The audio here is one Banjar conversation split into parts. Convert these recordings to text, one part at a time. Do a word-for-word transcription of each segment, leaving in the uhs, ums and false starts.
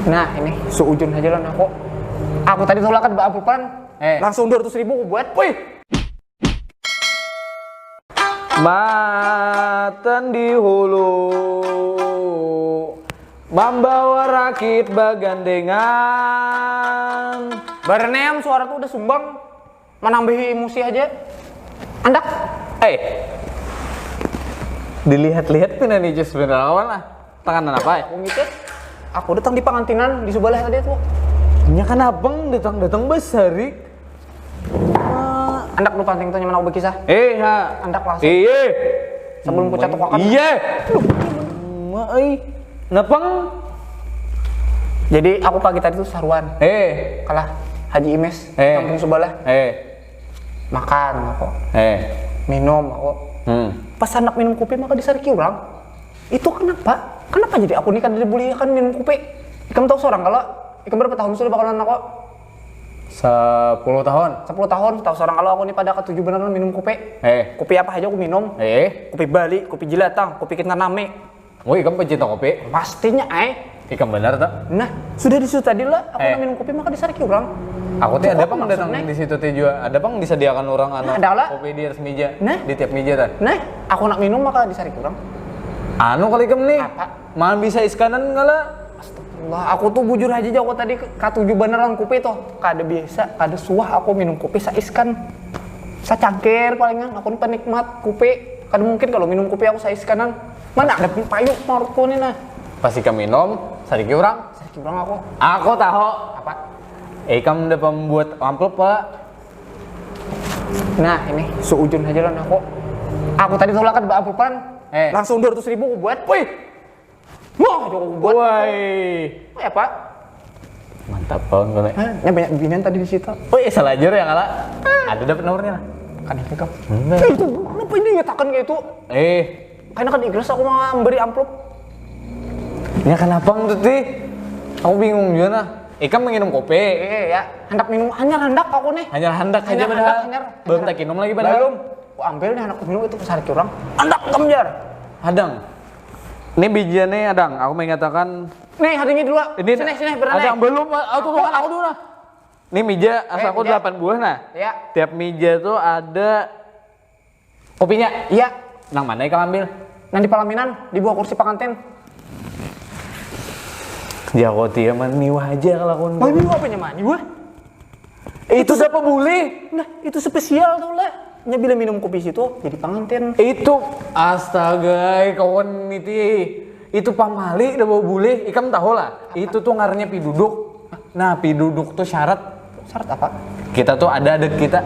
Nah, ini suujun aja lah aku. Aku tadi tolakan ba amplop. Eh. Langsung dua ratus ribu aku buat. Wih. Matan di hulu, mambawa rakit bagandengan. Bareneam suara tuh udah sumbang, manambahi emosi aja. Andak. Eh. Dilihat-lihat pina nih, Jus, bener awan lah. Tangan apa ya? Aku ngicut. Aku datang di pangantinan di sebelah tadi tuh. Nya kan abang datang-datang basarik. Andak lu panting tuh nyaman aku berkisah. Eh, ha. Andak langsung. Iya. Sebelum pucat tukakan. Iya. Ma ai. Napang. Jadi aku pagi tadi tuh saruan. Eh. Kalah Haji Imes, eh, kampung sebelah. Eh. Makan aku. Eh. Minum aku. Hmm. Pas anak minum kopi maka disariki orang. Itu kenapa? Kenapa jadi aku ni kada dibuliakan minum kopi? Ikam tahu seorang kalau ikam berapa tahun sudah bakalan aku? Sepuluh tahun. Sepuluh tahun, tahu seorang kalau aku ni pada katuju beneran minum kopi. Eh. Kopi apa aja aku minum. Eh. Kopi Bali, kopi jelatang, kopi kintanami. Oh, ikam pecinta kopi? Pastinya, ai. Ikam benar tuh. Nah, sudah di situ tadi lah, aku eh. Minum kopi maka disariki orang. Aku tuh ada pang datang di situ teh juga. Ada pang disediakan orang anu nah, ada lah. Kopi di atas meja. Nah. Di tiap meja tuh. Nah, aku nak minum maka disariki orang. Anu kali ikam nih. Apa? Mah bisa iskanan enggak lah? Astagfirullah, aku tuh bujur aja jago tadi katuju beneran kopi tuh. Kada biasa, kada suah aku minum kopi saiskan. Sacangkir palingan, aku nih penikmat kopi. Kada mungkin kalau minum kopi aku saiskanan. Mana ada payu marko nih nah. Pas ikam minum, sariki orang. Sariki orang aku. Aku tahu. Apa? Ikam udah pembuat amplop, Pak. Nah, ini suujun aja lah aku. Aku tadi tolakan ba amplopan. Eh. Langsung dua ratus ribu aku buat. Wih. Wah, aku buat. Woi. Woi, apa? Mantap kawan gue. Hah, banyak binian tadi di situ. Oh iya, salah aja ya kalah. Ada dapat nomornya lah. Kan itu kau. Nah, itu kenapa ini nyatakan kayak itu? Eh, karena kan ikhlas aku mau memberi amplop. Ya kenapa tuh tih? Aku bingung juga nah. Ikam minum kopi. Iya ya, hendak minum hanya hendak aku nih. Hanya hendak aja padahal. Belum tak minum lagi padahal. Belum. Aku ambil nih anak minum itu besar curang. Hendak kamu jar. Hadang. Ini bijiannya adang, aku mengatakan. Nih, hadingnya dulu. Ini sini sini berenang. Ada yang belum, aku tuh makan aku dulu nah. Ini meja asa aku delapan buah nah. Ya. Tiap meja tuh ada kopinya. Iya. Nang mana ikam ambil? Nang di palaminan, di bawah kursi pengantin. Ya kok dia maniwah aja kalau aku. Maniwah apa nyaman? Wah. Itu siapa boleh? Nah, itu spesial tuh lah. Nya bila minum kopi situ jadi pengantin. Itu astaga, kawan niti. Itu pamali udah bawa boleh. Ikam tahu lah. Itu tuh ngarannya piduduk. Nah, piduduk tuh syarat. Syarat apa? Kita tuh ada adat kita.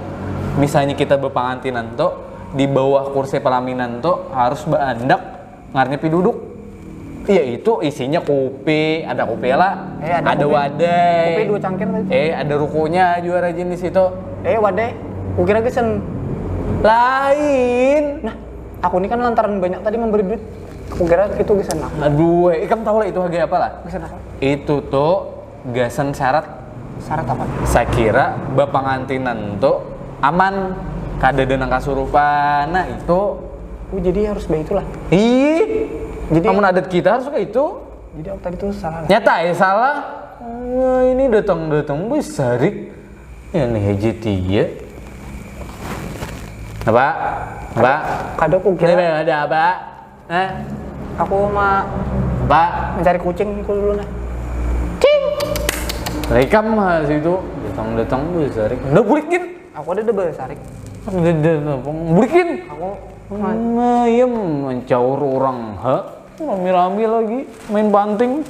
Misalnya kita berpengantinan tuh di bawah kursi pelaminan tuh harus beandak. Ngarannya piduduk. Iya itu isinya kopi, ada kopi lah, eh, ada, ada kopi. Wadai. Kopi dua cangkir tadi. Eh ada rukonya juga rajin di situ. Eh wadai, kukira gesen. Lain. Nah, aku ini kan lantaran banyak tadi memberi duit, kukira itu gesen aku. Aduh, eh, ikam tahu lah itu harga apa lah? Gesen apa? Itu tuh gasan syarat. Syarat apa? Sakira bapangantinan tu aman, kada ada nang kasurupan. Nah itu. Oh jadi harus baik itulah. Ih. Jadi amun adat kita harus kayak itu. Jadi aku tadi tuh salah lah. Nyata ya salah. Nah, ini datang-datang besarik. Ya nih hiji tiga. Apa? Apa? Kada aku kira. Ada apa? Eh, aku ma apa? Mencari kucing aku dulu nah. Cing. Rekam mah situ. Datang-datang tuh sarik. Udah bulik gin. Aku ada double sarik. Ada apa? Bulik gin. Aku nah, iya mencaur orang ha. Rami-rami lagi main banting.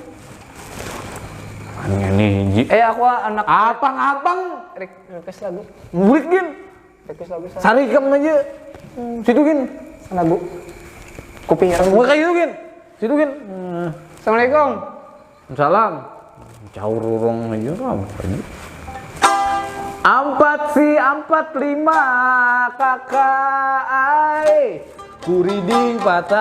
Aneh nih. Eh aku anak. Apang-apang. Request lagu. Bulik gin. Sarikam aja. Situ gin. Lagu. Kopi ya. Bukan kayak gitu gin. Situ gin. Assalamualaikum. Salam. Caur urung aja lah. Empat si empat lima kakak ai kuriding patah.